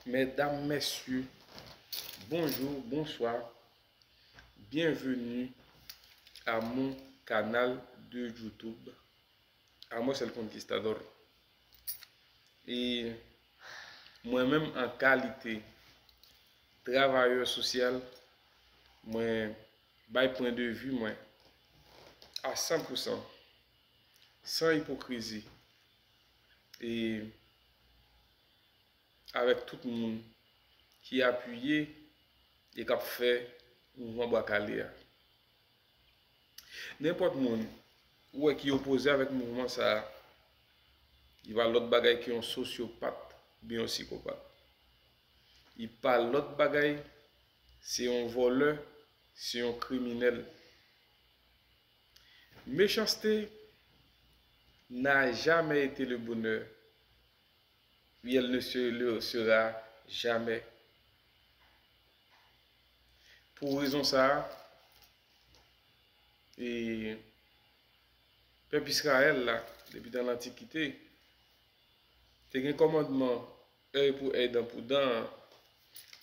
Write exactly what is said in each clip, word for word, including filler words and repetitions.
Mesdames, messieurs, bonjour, bonsoir. Bienvenue à mon canal de YouTube, Amos el Conquistador. E mwen menm an kalite travayè sosyal, mwen bay pwen de vi mwen a san pou san, san ipokrizi. E avèk tout moun ki apiye e k ap fè mouvman Bwa Kale a. Nenpòt moun ou wè ki opoze avèk mouvman sa a, li pa lòt bagay ke yon sosyopat oubyen yon sikopat. Li pa lòt bagay, se yon vòlè, se yon kriminèl. Méchanceté n'a jamais été le bonheur. Et elle ne se le sera jamais. Pou rezon sa a, e, pèp Izrayèl la, depi nan lantikite, te gen kòmandman èy pou èy, dan pou dan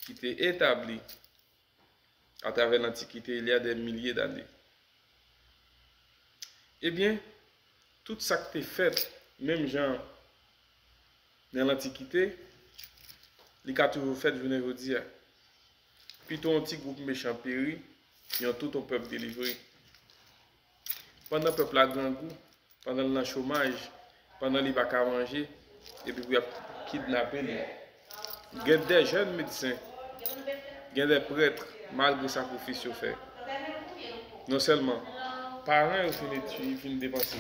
ki te etabli atravè lantikite, il y a des milliers d'années. Ebyen, tout sa k te fèt, menm jan nan lantikite, li ka toujou fèt jounen jodi a. Pito yon ti gwoup mechan peri, yon tout yon pèp delivre. Pandan pèp la grangou, pandan l nan chomaj, pandan li pa ka manje, epi pou y ap kidnape li. Gen de jèn medsen, gen de prèt, malgre sakrifis yo fè. Non sèlman paran yo fin etid, fin depanse.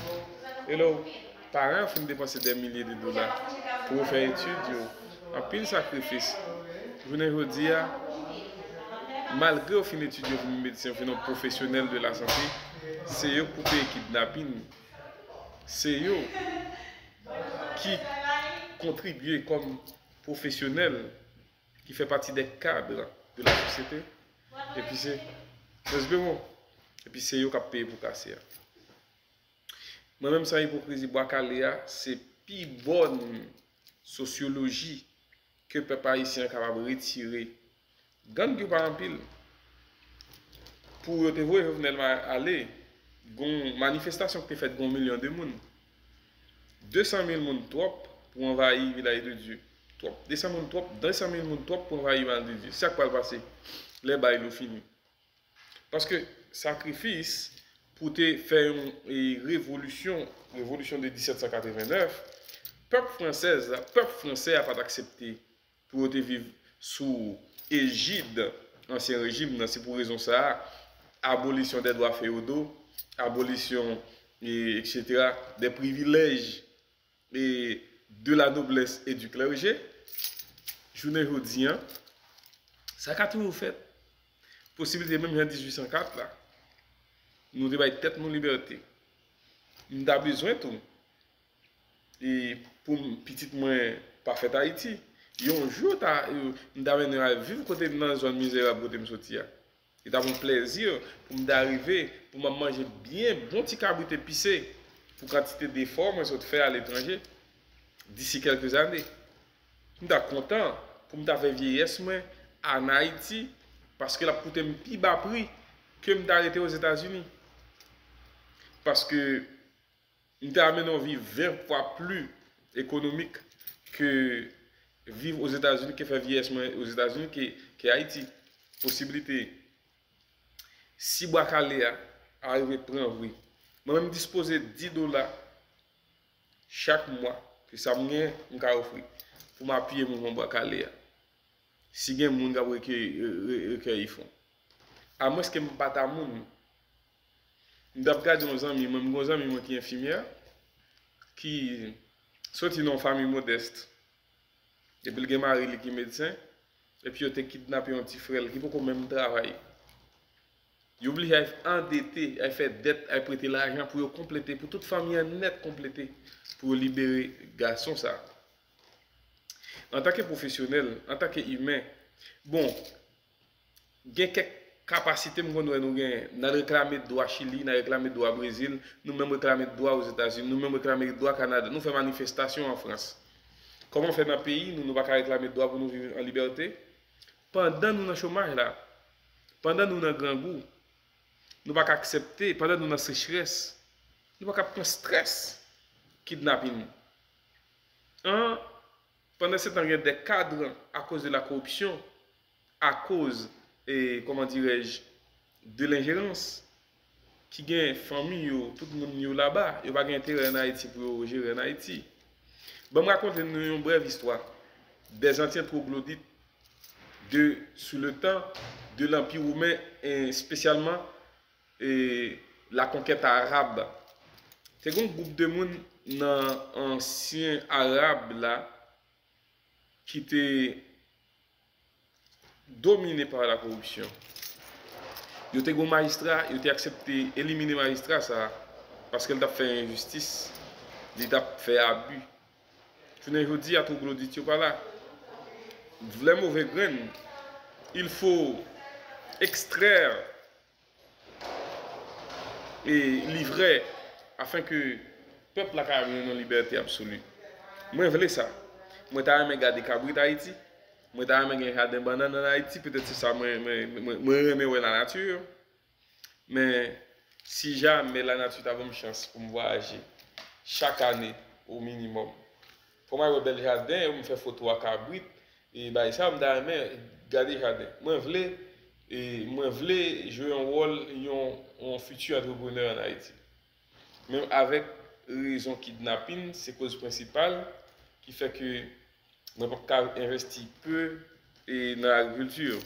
Hello, paran yo fin depanse de milye de dola pou yo fè etid yo. Anpil sakrifis. Jounen jodi a, malgre yo fin etid yo, vin medsen, yo vin yon pwofesyonèl de la sante, se yo k pou peye kidnapin. Se yo ki kontribye kòm pwofesyonèl, ki fè pati de kad de la sosyete. Epi se, respect, bon. Epi se yo k ap peye pou kase a. Mwen menm, san ipokrizi, Bwa Kale a, se pi bòn sosyoloji ke pèp ayisyen an kapab retire. Gang yo pa anpil. Pou yo te voye Jovenel ma-, ale, gon manifestasyon ki te fèt, gon milyon de moun. De san mil moun twòp pou anvayi Vilaj de Dye. Twòp. De san moun twòp, de san mil moun twòp pou anvayi Vilaj de Dye. Sa k pral pase lè bay lo fini? Paske sakrifis pou te fè yon, e, revolisyon, revolisyon de disèt san katreven nèf, pèp fransèz la, pèp fransè a pa t aksepte pou yo te viv sou ejid ansyen rejim nan. Se pou rezon sa a, abolisyon dè dwa feyodo, abolisyon, e, etsetera, dè privilèj, e, de la noblesse et du clergé, jounen jodi a, sa ka toujou fèt. Posiblite menm jan dizuit san kat la, nou te bay tèt nou libète. M ta bezwen tou, e, pou m, pitit mwen pa fèt Ayiti. Yon jou, ta, e, m ta mennen yo al viv kote m nan zòn mizerab kote m soti a. E t ap yon plèzi pou m ta rive, pou m ap manje byen bon ti kabrit epise pou kantite defò mwen sot fè aletranje disi kèlke zane. M ta kontan pou m ta fè vyeyès mwen ann Ayiti, paske l ap koute m pi ba pri ke m ta rete Ozetazini. Paske m te ap mennen yon vi ven fwa pli ekonomik ke viv Ozetazini, ke fè vyeyès mwen Ozetazini, ke, ke Ayiti. Posiblite, si Bwa Kale a, a rive pran vre, mwen menm dispoze dis dola chak mwa, ke sa m gen, m ka ofri pou m apiye mouvman Bwa Kale a. Si gen moun k ap rekèy-, re-, re-, rekèyi fon. Amwenske m pa ta moun, m t ap gade yon zanmi mwen, m gen yon zanmi mwen ki enfimyè, ki soti nan yon fanmi modès, epi l gen mari li ki medsen, epi yo te kidnape yon ti frè l ki poko menm travay. Yo oblije al andete, al fè dèt, al prete lajan pou yo konplete, pou tout fanmi an nèt konplete, pou yo libere gason sa a. Antanke pwofesyonèl, antanke imen, bon, gen kèk kapasite m konn wè nou genyen. N al reklame dwa Chili, n al reklame dwa Brezil, nou menm reklame dwa Ozetazini, nou menm reklame dwa Kanada, nou fè manifestasyon an Frans. Kòman fè nan peyi nou, nou pa ka reklame dwa pou nou viv an libète? Pandan nou nan chomaj la, pandan nou nan grangou, nou pa ka aksepte, pandan nou nan sechrès, nou pa ka pran strès kidnapin. An, pandan se tan gen de kadran akoz de la koripsyon, akoz, e, kòman dirèj, de lenjerans, ki gen fanmi yo, tout moun yo laba, yo pa gen enterè an Ayiti pou yo jere an Ayiti. Ban m rakonte nou yon brèv istwa des anciens troglodytes de, sous le temps de l'Empire romain, e espesyalman, e, la conquête arabe. Te gen yon gwoup de moun nan ansyen Arab la ki te domine pa la koripsyon. Yo te gen yon majistra, yo te aksepte elimine majistra sa a, paske l t ap fè enjistis, li t ap fè abi. Jounen jodi a, twoglodit yo pa la. Vle move grenn, il faut extraire e livre afin ke pèp la ka jwenn yon libète absoli. Mwen vle sa. Mwen ta renmen gade kabrit Ayiti. Mwen ta renmen gen jaden bannann an Ayiti. Petèt se sa mwen, mwen, mwen, mwen renmen wè lanati. Men si jamè lanati ta ban m chans pou m vwayaje chak ane o minimòm, fò m al wè bèl jaden, m fè foto a kabrit, e bagay sa, m ta renmen gade jaden. Mwen vle, e mwen vle jwe yon wòl, yon, yon fiti antreprenè an Ayiti. Men avèk rezon kidnapin, se koz prensipal ki fè ke mwen p ap ka envesti pe e nan agrikilti,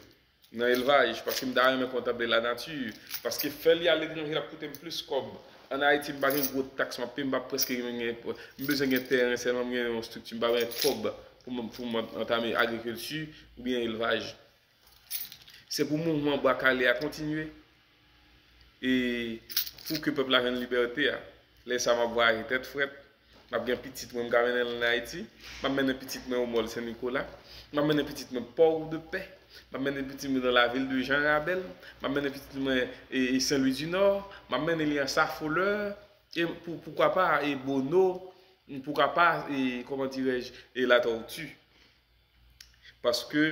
nan elvaj, paske m ta renmen kontanple lanati, paske fè li aletranje l ap koute m plis kòb. An Ayiti, m pa gen gwo taks m ap peye, m pa prèske gen, m bezwen gen tèren sèlman, m gen yon estrikti, m pa gen kòb pou m, pou m antame agrikilti oubyen elvaj. Se pou mouvman Bwa Kale a kontinye e pou ke pèp la jwenn libète a. Lè sa a, m ap vwayaje tèt frèt. M ap gen pitit mwen, m ka mennen l ann Ayiti. M ap mennen pitit mwen o Mòl Sen Nikola. M ap mennen pitit mwen Port de Paix. M ap mennen pitit mwen dans la ville de Jean Rabel. M ap mennen pitit mwen e, e Saint-Louis du Nord. M ap mennen li an Safolè. E pou, poukwa pa, e Bono. Poukwa pa, e, kòman dirèj, e Latortue. Paske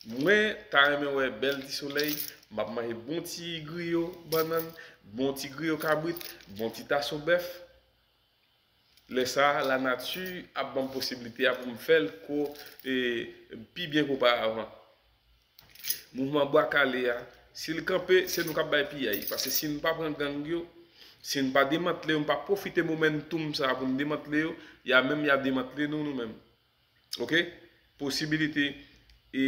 mwen ta renmen wè bèl ti solèy, m ap manje bon ti griyo bannann, bon ti griyo kabrit, bon ti tason bèf. Lè sa a, lanati ap ban m posiblite a pou m fè l ko, e, pi byen ke oparavan. Mouvman Bwa Kale a, si l kanpe, se nou k ap bay piyay. Paske si n pa pran gang yo, si n pa demantle yo, n pa pwofite momentum sa a pou n demantle yo, y a menm y a demantle nou, nou menm. Oke? Posibilite e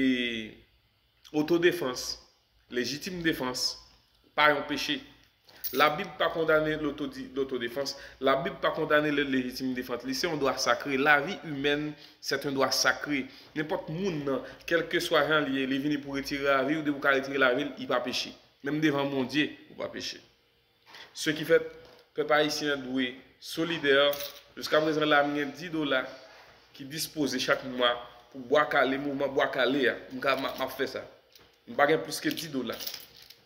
otodefans, lejitim defans, pa yon peche. Labib pa kondane lotodi-, lotodefans. Labib pa kondane le lejitim defans. Li se yon dwa sakre. Lavi imèn, se yon dwa sakre. Nenpòt moun nan, kèlkeswa jan li ye, li vini pou retire lavi w, depi w ka retire lavi l, li pa peche. Menm devan Bondye, ou pa peche. Se ki fè, pèp ayisyen an dwe solidè. Jiskaprezan la, m gen dis dola ki dispoze chak mwa pou Bwa Kale, mouvman Bwa Kale a. M ka, m ap, m ap fè sa. M pa gen plis ke dis dola.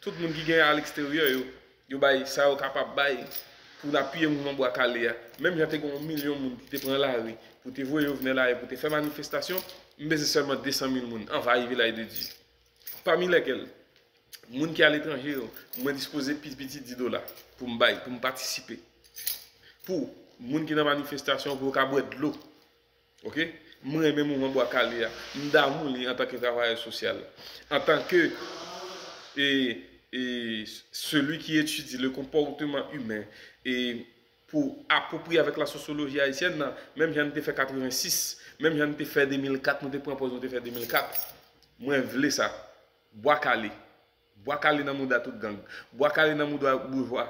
Tout moun ki gen aleksteryè yo, yo bay sa yo kapab bay pou n apiye mouvman Bwa Kale a. Menm jan te gen yon milyon moun ki te pran lari pou te voye Jovenel ale pou te fè manifestasyon, m bezwen sèlman de san mil moun, anvayi Vilaj de Dye. Pami lèkèl, moun ki aletranje yo, mwen dispoze pi piti dis dola pou m bay, pou m patisipe. Pou moun ki nan manifestasyon, pou yo ka bwè dlo. Oke? Mwen renmen mouvman Bwa Kale a. M damou li antanke travayè sosyal. Antanke, e, e, celui qui étudie le comportement humain, e pou apwopriye avèk la sosyoloji ayisyèn nan, menm jan n te fè katrevensis, menm jan n te fè de mil kat, nou te pran pòz, nou te fè de mil kat. Mwen vle sa. Bwa kale. Bwa kale nan mouda tout gang. Bwa kale nan mouda boujwa.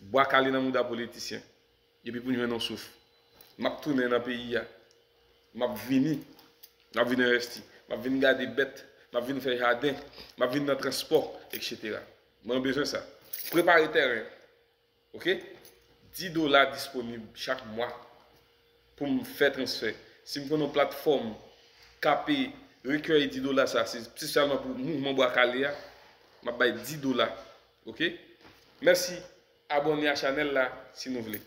Bwa kale nan mouda politisyen. Epi pou n jwenn yon souf. M ap tounen nan peyi a. M ap vini. M ap vin envesti. M ap vin gade bèt. M ap vin fè jaden. M ap vin nan transpò, etsetera. Mwen bezwen sa. Prepare tèren. Oke? Dis dola disponib chak mwa pou m fè transfè. Si m konn yon platfòm k ape rekèyi dis dola sa, se espesyalman pou mouvman Bwa Kale a, m ap bay dis dola. Oke? Mèsi. Abòne a chanèl la si nou vle.